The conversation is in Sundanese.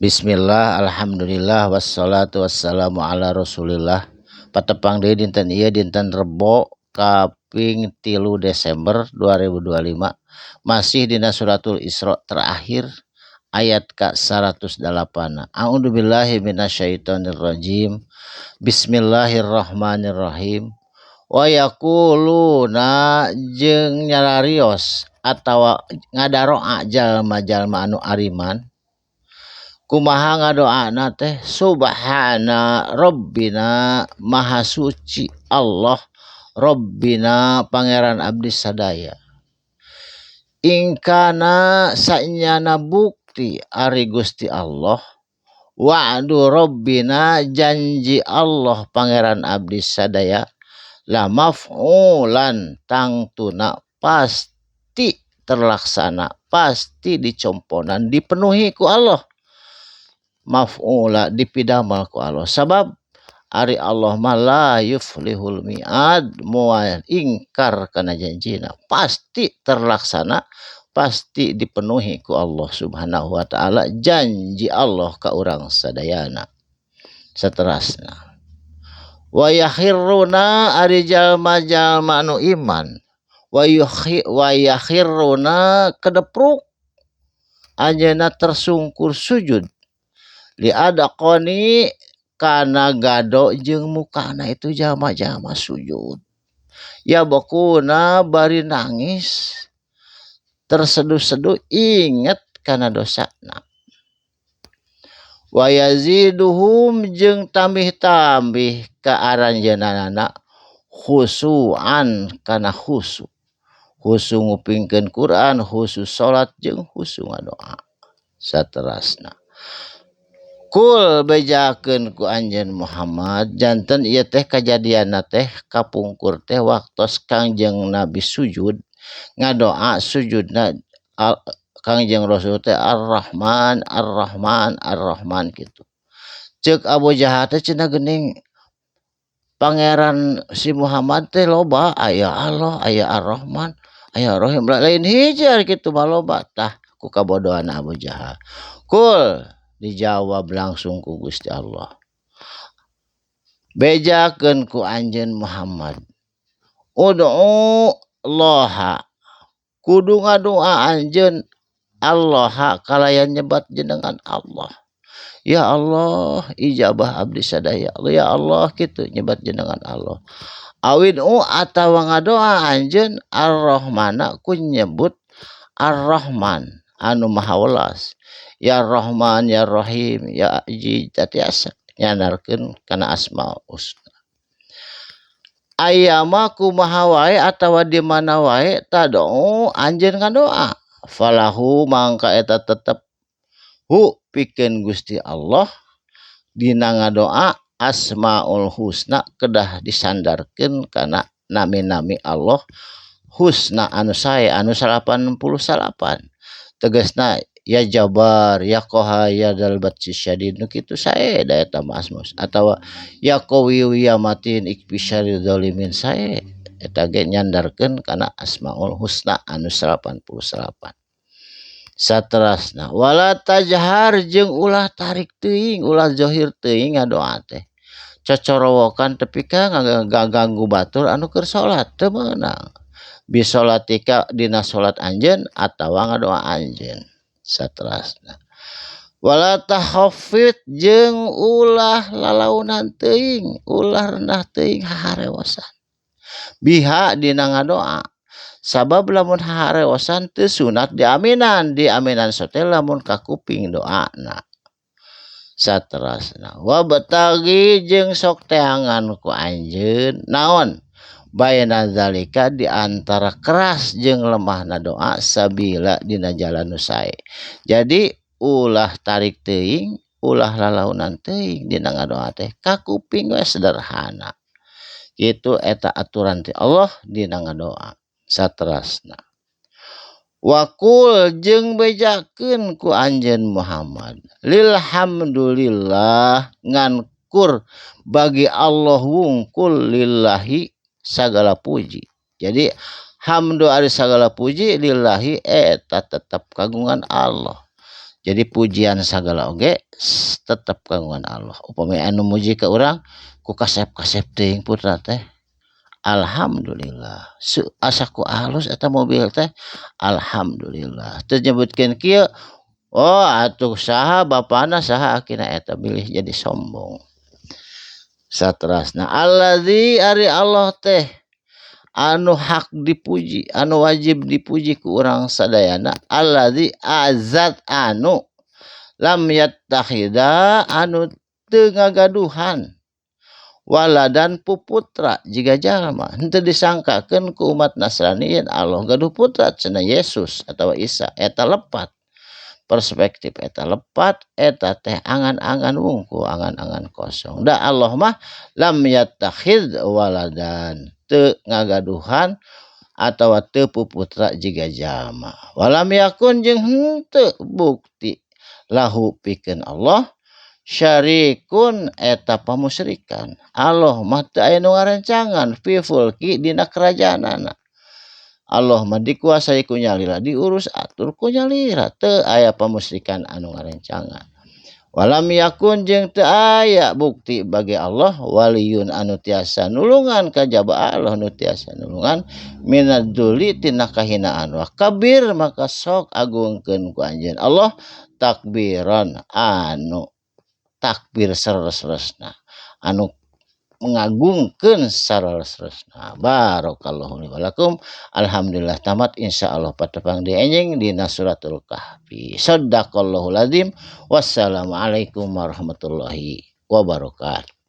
Bismillah, alhamdulillah, wassalatu wassalamu ala rasulillah. Patepang deui dinten ieu, dinten Rebo kaping 3 Desember 2025, masih dina suratul Isra terakhir, ayat ka 108. A'udzubillahi minasyaitonirrajim. Bismillahirrahmanirrahim. Wa yaquluna, jeung nyararios atawa ngadaroa jalma-jalma anu ariman. Kumaha ngadoana teh? Subhana rabbina, maha suci Allah, rabbina, pangeran abdi sadaya, in kana, sanyana bukti ari Gusti Allah, wa'du rabbina, janji Allah pangeran abdi sadaya, la maf'ulan, tangtuna pasti terlaksana, pasti dicomponan, dipenuhi ku Allah, maf'ula, dipidamel ku Allah, sabab ari Allah mah la yukhliful mi'ad, moal ingkar kana janjina. Pasti terlaksana, pasti dipenuhi ku Allah Subhanahu wa taala janji Allah ka urang sadayana. Seterasna, wa yakhirruna, ari jalma-jalma anu iman, wa yakhirruna, kedepruk anjeunna, tersungkur sujud, li adzqoni, kana gado jeung mukana. Itu jalma-jalma sujud, yabkuna, bari nangis tersedu-sedu inget kana dosana, wa yaziduhum, jeung tambih-tambih ka aranjeunana, khusuan, kana khusu, khusu ngupingkeun Quran, khusu salat, jeung khusu ngadoa. Saterasna, Qul, bejakeun ku anjeun Muhammad. Janten ieu teh kajadianna teh kapungkur teh waktos Kangjeng Nabi sujud ngadoa, sujudna Kangjeng Rasul teh Ar-Rahman, Ar-Rahman, Ar-Rahman gitu. Ceuk Abu Jahal teh, cenah geuning pangeran si Muhammad teh loba, aya Allah, aya Ar-Rahman, aya Ar-Rahim, lain hiji kitu mah, loba. Tah, ku kabodohan Abu Jahal. Qul, dijawab langsung ku Gusti Allah, bejakeun ku anjeun Muhammad, ud'u Allaha, kudu ngadoa anjeun, Allah, kalayan nyebat jenengan Allah, ya Allah, ijabah abdi sadaya, ya Allah, kitu nyebat jenengan Allah, awid'u, atawa ngadoa anjeun, Ar-Rahmana, ku nyebut Ar-Rahman anu maha welas, ya Rahman, ya Rahim, ya Aziz, tiasa nyandarkeun kana asmaul husna. Ayyama, kumaha wae atawa di mana wae, tad'u, anjeun ngadoa, falahu, mangka eta tetep, hu, pikeun Gusti Allah dina ngadoa, asmaul husna, kedah disandarkeun kana nami-nami Allah husna anu sae, anu 99. Tegasna ya Jabar, ya Qahar, ya Dzal Batsy Syadid, nu kitu sae da eta mah asmaul, atawa ya Qawiyu, ya Matin, ikfi syarri dzalimin, sae eta ge nyandarkeun kana asmaul husna anu 99. Saterasna, wala tajhar, jeung ulah tarik teuing, ulah zohir teuing ngadoa teh, cocorowokan tepi ka ngaganggu batur anu keur salat, teu meunang, bisolatika, dina salat anjeun atawa ngadoa anjeun. Saterasna, wala takhafit, jeung ulah lalaunan teuing, ulah rendah teuing haharewosan, biha, dina ngadoa, sabab lamun haharewosan teu sunat diaminan, diaminan sote lamun kakuping doana. Saterasna, wabtaghi, jeung sok teangan ku anjeun naon, baina zalika, di antara keras jeung lemahna doa, sabila, dina jalan nu sae. Jadi ulah tarik teuing, ulah lalaunan teuing dina ngadoa teh, kakuping we, sederhana kitu. Eta aturan ti Allah dina ngadoa. Saterasna, waqul, jeung bejakeun ku anjeun Muhammad, lilhamdulillah, ngankur bagi Allah wungkul, lillahi, sagala puji. Jadi hamdu, ari sagala puji, lillahi, eta tetep kagungan Allah. Jadi pujian sagala oge tetep kagungan Allah. Upami anu muji ka urang ku kasep-kasep teuing putra teh. Alhamdulillah. Asa ku alus eta mobil teh. Alhamdulillah. Teu nyebutkeun kieu, oh atuh saha bapana saha akina eta bilih jadi sombong. Saterasna allazi ari Allah teh anu hak dipuji, anu wajib dipuji ku urang sadayana, allazi azat anu lam yattakhida anu teu ngagaduhan waladan puputra jiga jalma. Henteu disangkakeun ku umat Nasrani yen Allah gaduh putra cenah Yesus atawa Isa. Eta lepat perspektif, eta lepat, eta teh angan-angan wungku, angan-angan kosong. Da Allah mah lam yattakhid waladan, teu ngagaduhan atawa teu puputra jiga jalma. Walam yakun jeung henteu bukti lahu pikeun Allah syarikun eta pamusyrikan. Allah mah teu aya nu ngarencangan fi fulki dina kerajaanana. Allah mah dikuasai ku nyalira, diurus atur ku nyalira, teu aya pamusyrikan anu ngarencangan. Walam yakun jeung teu aya bukti bagi Allah waliyun anu tiasa nulungan kajaba Allah nu tiasa nulungan minadzuli tina kahinaan. Wa kabir maka sok agungkeun ku anjeun Allah takbiran anu takbir sareres-resna, anu mengagungkeun sareres-resna. Barakallahu li wa lakum. Alhamdulillah tamat, insyaallah patepang di enjing dina suratul Kahfi. Sadaqallahul azim. Wassalamualaikum warahmatullahi wabarakatuh.